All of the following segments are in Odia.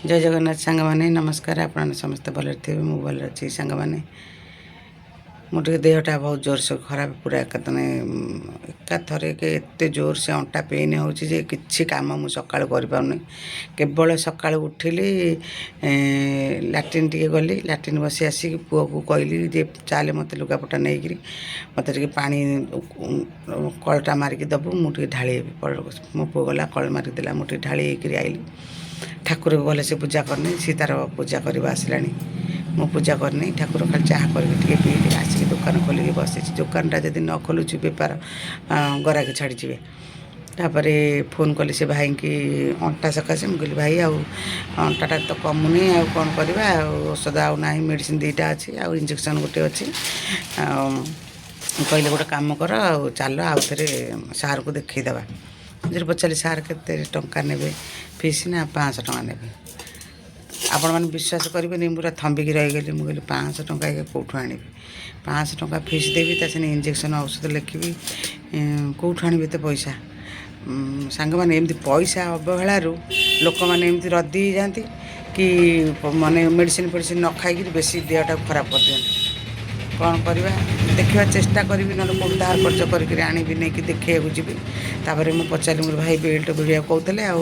ଜୟ ଜଗନ୍ନାଥ ସାଙ୍ଗମାନେ, ନମସ୍କାର। ଆପଣମାନେ ସମସ୍ତେ ଭଲରେ ଥିବେ, ମୁଁ ଭଲରେ ଅଛି। ସାଙ୍ଗମାନେ, ମୁଁ ଟିକେ ଦେହଟା ବହୁତ ଜୋରସେ ଖରାପ ପୁରା। ଏକାଥରେ ଏକାଥରକେ ଏତେ ଜୋରସେ ଅଣ୍ଟା ପେନ୍ ହେଉଛି ଯେ କିଛି କାମ ମୁଁ ସକାଳୁ କରିପାରୁନି। କେବଳ ସକାଳୁ ଉଠିଲି, ଲାଟ୍ରିନ୍ ଟିକେ ଗଲି। ଲାଟ୍ରିନ୍ ବସି ଆସିକି ପୁଅକୁ କହିଲି ଯେ ଚାଲେ, ମୋତେ ଲୁଗାପଟା ନେଇକିରି ମୋତେ ଟିକେ ପାଣି କଳଟା ମାରିକି ଦେବୁ, ମୁଁ ଟିକେ ଢାଳି ହେବି। ମୋ ପୁଅ ଗଲା, କଳ ମାରିକି ଦେଲା, ମୁଁ ଟିକେ ଢାଳି ହେଇକିରି ଆଇଲି। ଠାକୁରକୁ ଭଲସେ ପୂଜା କରିନି, ସିଏ ତାର ପୂଜା କରିବା ଆସିଲାଣି। ମୁଁ ପୂଜା କରିନି ଠାକୁର, ଖାଲି ଚାହା କରିକି ଟିକେ ପିଇଲି। ଆସିକି ଦୋକାନ ଖୋଲିକି ବସିଛି। ଦୋକାନଟା ଯଦି ନ ଖୋଲୁଛି, ବେପାର ଗରାକି ଛାଡ଼ିଯିବେ। ତାପରେ ଫୋନ୍ କଲି ସେ ଭାଇଙ୍କି ଅଣ୍ଟା ସକାଶେ। ମୁଁ କହିଲି, ଭାଇ, ଆଉ ଅଣ୍ଟାଟା ତ କମୁନି, ଆଉ କ'ଣ କରିବା? ଆଉ ଔଷଧ ଆଉ ନାହିଁ, ମେଡ଼ିସିନ ଦୁଇଟା ଅଛି ଆଉ ଇଞ୍ଜେକ୍ସନ୍ ଗୋଟେ ଅଛି। ଆଉ କହିଲେ, ଗୋଟେ କାମ କର, ଆଉ ଚାଲ ଆଉ ଥରେ ସାର୍କୁ ଦେଖେଇଦେବା। ଯଦି ପଚାରିଲି, ସାର୍ କେତେ ଟଙ୍କା ନେବେ ଫିସ୍? ନା 500 ଟଙ୍କା ନେବେ। ଆପଣମାନେ ବିଶ୍ୱାସ କରିବେନି, ମୁଁ ପୁରା ଥମ୍ବିକି ରହିଗଲି। ମୁଁ କହିଲି, 500 ଟଙ୍କା ଆଜ୍ଞା କେଉଁଠୁ ଆଣିବି? 500 ଟଙ୍କା ଫିସ୍ ଦେବି, ତା ସାଙ୍ଗେ ଇଞ୍ଜେକ୍ସନ୍ ଔଷଧ ଲେଖିବି, କେଉଁଠୁ ଆଣିବି ଏତେ ପଇସା? ସାଙ୍ଗମାନେ, ଏମିତି ପଇସା ଅବହେଳାରୁ ଲୋକମାନେ ଏମିତି ରଦି ହେଇଯାଆନ୍ତି କି ମାନେ ମେଡ଼ିସିନ ଫେଡ଼ିସିନ ନ ଖାଇକିରି ବେଶୀ ଦେହଟାକୁ ଖରାପ କରିଦିଅନ୍ତି। କ'ଣ କରିବା ଦେଖିବା, ଚେଷ୍ଟା କରିବି, ନହେଲେ କେଉଁଠୁ ଧାର ଖର୍ଚ୍ଚ କରିକିରି ଆଣିବି, ନେଇକି ଦେଖେଇବାକୁ ଯିବି। ତାପରେ ମୁଁ ପଚାରିଲି, ମୋର ଭାଇ ବେଲ୍ଟ ଭିଡ଼ିବାକୁ କହୁଥିଲେ, ଆଉ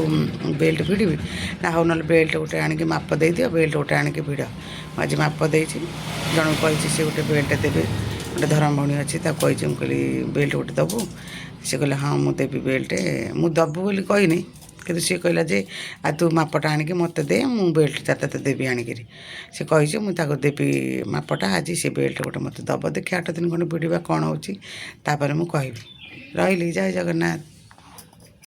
ବେଲ୍ଟ ଭିଡ଼ିବି ନା? ହଉ, ନହେଲେ ବେଲ୍ଟ ଗୋଟେ ଆଣିକି ମାପ ଦେଇଦିଅ, ବେଲ୍ଟ ଗୋଟେ ଆଣିକି ଭିଡ଼। ମୁଁ ଆଜି ମାପ ଦେଇଛି, ଜଣକୁ କହିଛି, ସେ ଗୋଟେ ବେଲ୍ଟ ଦେବେ। ଗୋଟେ ଧରମ ଭଉଣୀ ଅଛି, ତାକୁ କହିଛି। ମୁଁ କହିଲି, ବେଲ୍ଟ ଗୋଟେ ଦେବୁ? ସେ କହିଲେ, ହଁ, ମୁଁ ଦେବି ବେଲ୍ଟ। ମୁଁ ଦେବୁ ବୋଲି କହିନି, କିନ୍ତୁ ସିଏ କହିଲା ଯେ ଆଉ ତୁ ମାପଟା ଆଣିକି ମୋତେ ଦେ, ମୁଁ ବେଲ୍ଟଟା ତୋତେ ଦେବି ଆଣିକିରି। ସେ କହିଛି, ମୁଁ ତାକୁ ଦେବି ମାପଟା ଆଜି, ସେ ବେଲ୍ଟ ଗୋଟେ ମୋତେ ଦେବ। ଦେଖିବା, 8 ଦିନ ଖଣ୍ଡେ ଭିଡ଼ିବା, କ'ଣ ହେଉଛି, ତାପରେ ମୁଁ କହିବି। ରହିଲି, ଜୟ ଜଗନ୍ନାଥ।